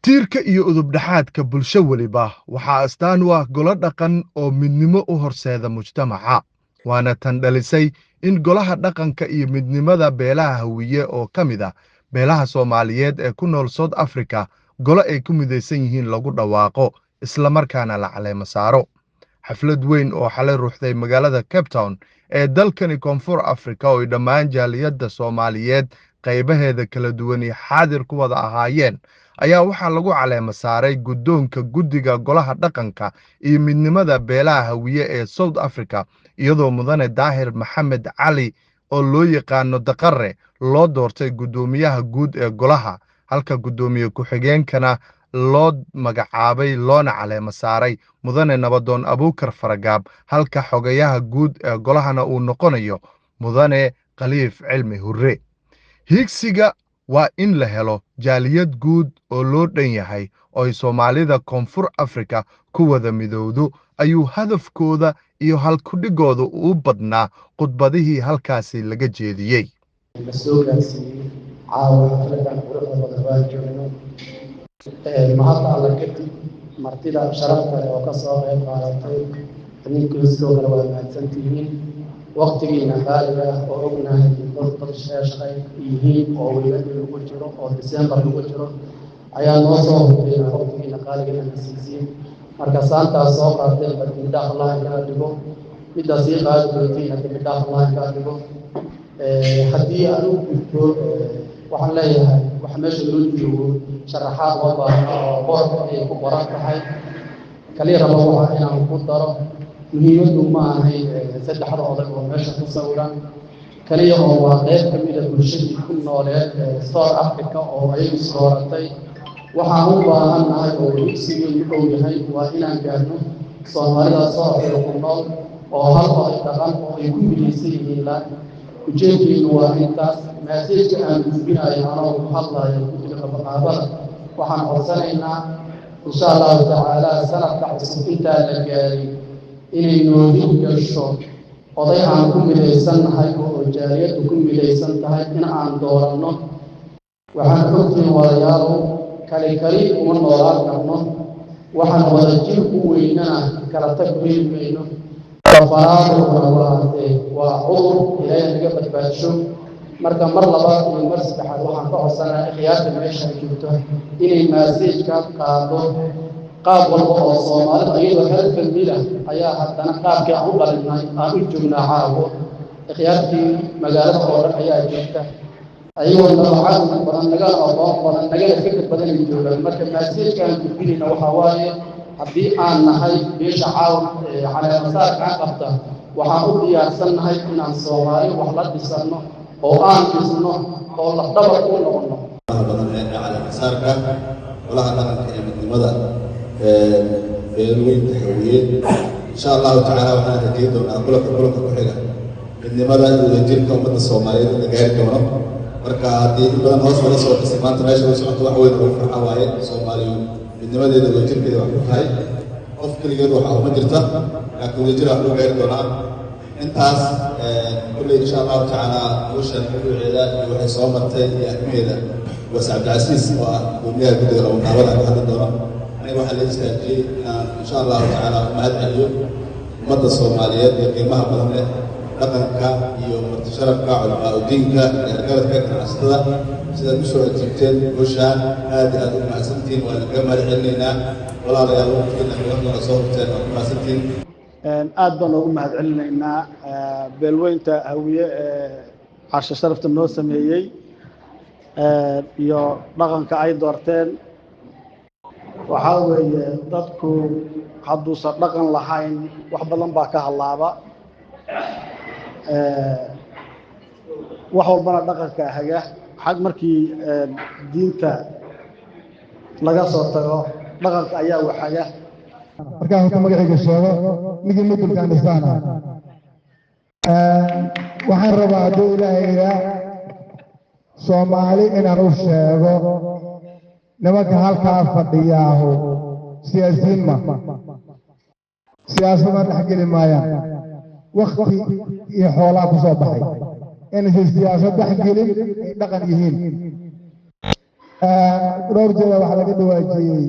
Tiirka iyo udubdhaxaadka bulsho weliba waxaa astaan u ah golo dhaqan oo midnimo u horseeda mujtamaca, waana tan dhalisay in golaha dhaqanka iyo midnimada beelaha Hawiye oo ka mid ah beelaha Soomaaliyeed ee ku nool South Africa golo ay ku midaysan yihiin lagu dhawaaqo, islamarkaana la caleemo saaro. Xaflad weyn oo xalay ruuxday magaalada Cape Town ee dalkani Koonfur Africa oo ay dhammaan jaaliyadda Soomaaliyeed qaybaheeda kala duwani xaadir ku wada ahaayeen ayaa waxaa lagu caleemo saaray guddoonka guddiga golaha dhaqanka iyo midnimada beelaha Hawiye ee South Africa, iyadoo Mudane Daahir Maxamed Cali oo loo yaqaano Daqare loo doortay guddoomiyaha guud ee golaha, halka guddoomiye ku-xigeenkana loo magacaabay loona caleemo saaray Mudane Nabadoon Abuukar Faragaab, halka xogayaha guud ee golahana uu noqonayo Mudane Khaliif Cilmi Hurre. Hiigsiga waa in la helo jaaliyad guud oo loo dhan yahay oo ay Soomaalida Koonfur Afrika ku wada midowdo, ayuu hadafkooda iyo halkudhigooda u badnaa khudbadihii halkaasi laga jeediyey. La soo gaarsiiyey caawa xafladan quruxda badan waan joogno. Mahadda Alla kadib, martida sharafta leh oo ka soo qayb qaadatay, idinkuna sidoo kale waa mahadsantihiin. Waqtigiina qaaliga ah oo ognahay dad shaqay yihiin oo weliba lagu jiro oo December lagu jiro ayaa noo soo hurtayna waqtigiina qaaliga inaan siisiin. Marka saantaas soo qaateen ba dembi dhaaf Allah kaa dhigo, middaa sii qaadi doontiina dembi dhaaf Allah kaa dhigo. Haddii aan u gudbo, waxaan leeyahay waxa meesha loo joogo sharaxaad loo baahna oo boorka ayay ku qoran tahay. Kaliya raba waxa inaan ku daro, muhiimaddu ma ahayn saddexda oday oo meesha ku sawiran kaliya, oo waa qayb ka mida bulshadii ku nooleed South Africa oo ayagu isdooratay. Waxaan u baahannahay oo higsigeenu dhow yahay waa inaan gaarno Soomaalida South Africa ku nool oo hal oday dhaqan oo ay ku midaysan yihiin. La ujeedkeenu waa intaas. Message-ka aan gudbinayo anoo ku hadlayo guddiga qabaqaabada, waxaan codsanaynaa, insha Allahu tacaala, sanadka cusub intaan la gaarin inay noogu gasho oday aan ku midaysannahay oo jaaliyaddu ku midaysan tahay in aan dooranno. Waxaan ogtihiin, walayaalow, kali kali uma noolaan karno. Waxaan wada jir ku weynana kala tag heli mayno. Faraaduna waatee waa cudur, Ilaahay naga badbaadsho. Marka mar labaad iyo mar saddexaad waxaan ka codsanaa ikhyaarta meesha joogto inay message-ka qaado. Qaab walba oo Soomaalida iyadoo hal family ah ayaa haddana qaabkii aan u dhalinay aan u joognaa caawo. Ikhyaartii magaalada oo dhan ayaa joogta, ayagoo nabacad badan, nagana aqoon badan, nagana fikir badan ay joogaan. Marka message-ka aan gudbinayna waxaa waaye, haddii aan nahay beesha caawa caleemasaarkaan qabta, waxaan u diyaarsannahay inaan Soomaali wax la dhisanno oo aan dhisno oo lafdhabar u noqono. Badan ee caleemasaarka golaha dhaqanka ee midnimada beelweynta Hawiye, insha Allahu tacaala waxaan rajeyn doonaa kulanka ku xiga midnimada iyo wadajirka ummadda Soomaaliyeed in la gaari doono. Marka haddii in badan hoos laga soo dhisay, maanta meesha u socoto wax weyn lagu farxa waaye. Soomaaliyu midnimadeeda, wadajirkeeda wax ku tahay. Qof keligeed waxa uma jirta, laakiin wadajir wax loo gaari doonaa. Intaas kulley, insha Allahu tacaala, hawshan mawduuceeda iyo waxay soo martay iyo arrimaheeda wase Cabdicasiis oo ah gudoomiyaha guddiga qabanqaabada ka hadli doona. Aniga waxaa la istaajiyey inaan, insha Allahu tacaala, mahad celiyo ummadda Soomaaliyeed ee qiimaha badan leh, dhaqanka iyo martisharafka, culamaa udiinka, reergaradka, ganacsatada, sidaad u soo ajiibteen hawshaan. Aad iyo aad u mahadsantihiin, waa idinkaga mahad celinaynaa. Walaalayaal, waqtigiina qiimaha soo hurteen, waa ku mahadsantihiin. Aad baan ugu mahad celinaynaa beelweynta Hawiye ee casho sharafta noo sameeyey iyo dhaqanka ay doorteen. Waxaa weeye, dadku hadduusan dhaqan lahayn wax badan baa ka hallaaba, wax walbana dhaqanka haga. Xag markii diinta laga soo tago, dhaqanka ayaa waxaga. Markaan horta magacayga sheego, ninkii mudulkaan dhisaana waxaan rabaa, hadduu Ilaahay iraa, Soomaali inaan u sheego: nimanka halkaa fadhiyaahu siyaasiyiin ma, siyaasadna dhex geli maayaan. Wakti iyo xoolaa ku soo baxay inaysan siyaasad dhex gelin, ay dhaqan yihiin. Dhowr jeeda waxaa laga dhawaajiyey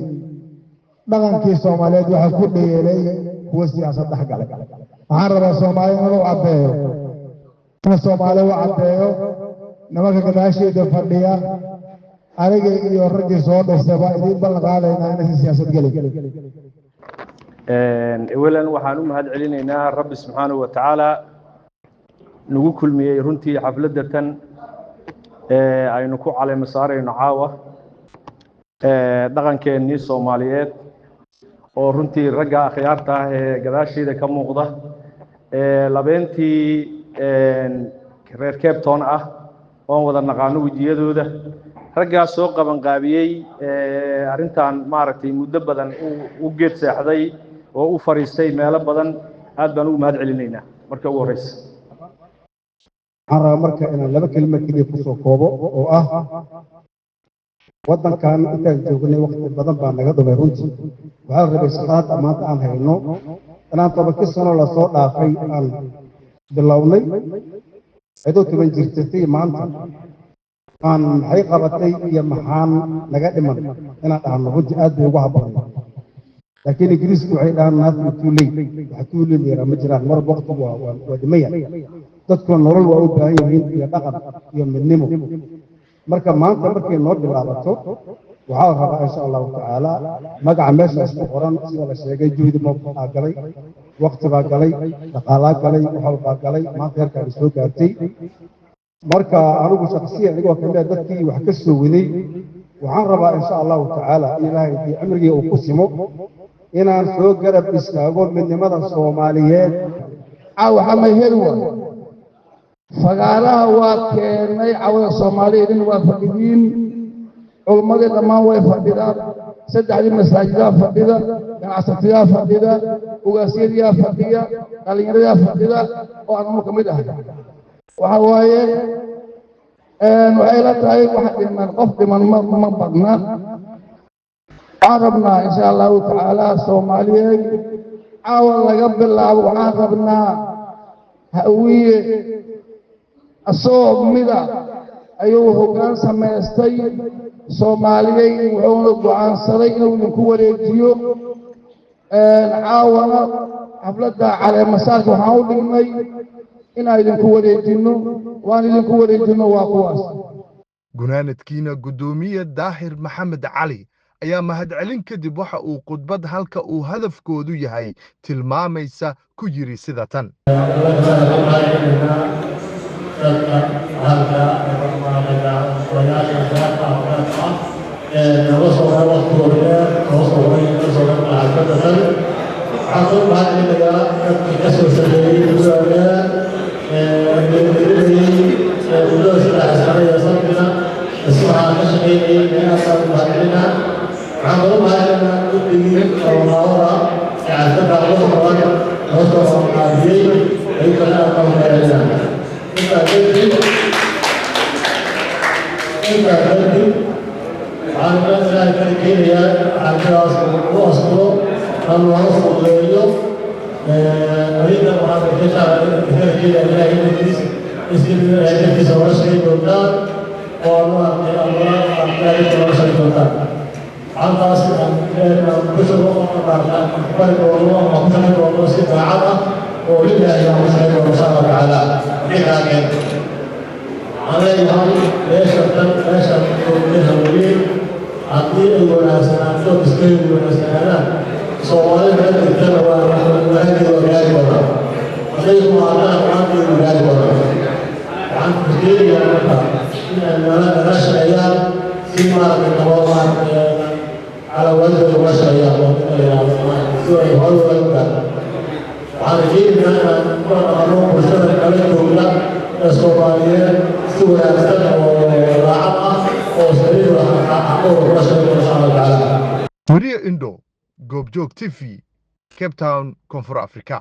dhaqankii Soomaaliyeed waxaa ku dheelay kuwa siyaasad dhex galay. Waxaan rabaa Soomaali inuu caddeeyo, in Soomaali u caddeeyo nimanka gadaasheeda fadhiya, aniga iyo raggii soo dhisaba idiin ballan qaadaynaa inaysan siyaasad gelin. Awalan, waxaan u mahad celinaynaa Rabbi subxaanahu wa tacaala nagu kulmiyey runtii xafladda tan aynu ku caleemo saarayno caawa dhaqankeennii Soomaaliyeed, oo runtii ragga akhyaarta ah ee gadaasheeda ka muuqda labeentii reer Cape Town ah oon wada naqaano wejiyadooda, raggaas soo qabanqaabiyey arrintan, maaragtay, muddo badan u geed seexday oo u fadhiistay meelo badan, aad baan ugu mahad celinaynaa marka ugu horreysa. Waxaan rabaa marka inaan laba kelima keliya kusoo koobo, oo ah waddankan intaan joognay waqti badan baa naga dhumay. Runtii waxaa la rabay shaqada maanta aan hayno inaan 10kii sano lasoo dhaafay aan bilownay, cidoo 10 jirtatay maanta aan maxay qabatay iyo maxaan naga dhiman inaan dhahno. Runtii aad bay ugu habboonay, laakiin Ingiriisku waxay dhahaan "nothing too late". Wax too late yaraa ma jiraan. Mar waqtigu waa dhimaya, dadku nolol waa u baahan yihiin iyo dhaqan iyo midnimo. Marka maanta markay noo bilaabato, waxaa la rabaa insha Allahu tacaala magaca meeshaas ku qoran, sida la sheegay, juhdi baa galay, waqti baa galay, dhaqaalaa galay, wax walbaa galay, maanta heerkaani soo gaartay. Marka anigu shaksiyan, anigoo kamid a dadkii wax ka soo waday, waxaan rabaa insha Allahu tacaala, Ilaahay intii cimrigii uu ku simo, inaan soo garab istaago midnimada Soomaaliyeed. Caawa xamay heli waayo fagaaraha waa keennay. Cawada Soomaaliya idin waa fadhidiin, culummadii dhammaan way fadhidaan, saddexdii masaajidaa fadhida, ganacsatayaa fadhida, ugaasyadiyaa fadhiya, dhallinyaradaa fadhida oo aan anu ka mid ahay. Waxa waaye, waxay la tahay wax dhiman, qof dhiman ma badna. Waxaan rabnaa insha Allahu tacaala, Soomaaliyeed, caawa laga bilaabo waxaan rabnaa Hawiye asagoo mida ayuu hoggaan samaystay Soomaaliyey, wuxuuna go'aansaday inuu idinku wareejiyo. Caawana xafladda caleemasaarka waxaan u dhignay inaan idinku wareejinno, waan idinku wareejinno, waa kuwaas. Gunaanadkiina, guddoomiye Daahir Maxamed Cali ayaa mahadcelin kadib waxa uu khudbad halka uu hadafkoodu yahay tilmaamaysa ku yidhi sida tan: Dadka halka odayaasha khilaafka ah naga soo hor waqtigooda dheer noo soo horay naga soo hor xafladatan, waxaan soo mahadcelinayaa dadkii ka soo shaqeeyey muddada dheer, dhiirigelinayey muddada 3 sano iyo sanadkina dhismaha ka shaqeynayay. Meelahaasaan u mahadcelinaa. Waxaan kaloo mahadcelinaa guddigii qabanqaabada ee xafladda ugu badan noo soo qabanqaabiyey, ayagana aad baan u mahadcelinaa. Intaa kadib, waxaan Ilaahay ka rajaynayaa xafladaas uu asturo, alla fududeeyo. Adiga waxaan ka rajaynayaa Ilaahay intiis Ilaahay dartiisa oga shaqayn doontaan oo maaragtay Allah Ilaahay oga shaqayn doontaan. Halkaas aan ku shubo, maaragtay, aan ku bari doono ama ku shaqayn doono si daacad ah oo lilaahi aan ku shaqayn doono insha Allah tacaala. Haddii waxaan leeyahay, meesha tan, meesha joogtay Hawiye, haddii ay wanaagsanaato, dhismaheedu wanaagsanaadaan, Soomaalida meel degtana waa wanaageeda waa gaari doonaa, hadday xumaatana xumaanteedu gaari doonaa. Waxaan rajeynayaa marka in ay nala shaqeeyaan si maaragtay nabad, maaragtay calaa waalidooda ula shaqeeyaan oo in la yidhaahdo si ay hore uga gaaraan. Waxaan rajeynaynaa inaan kula dhaqanno bulshada kala joogta ee Soomaaliyeed si wanaagsan oo daacad ah oo sariir xaqooda kula shaqeyn insha Allah tacaala. Weriye Indho, Goobjoog TV, Cape Town, Koonfur Afrika.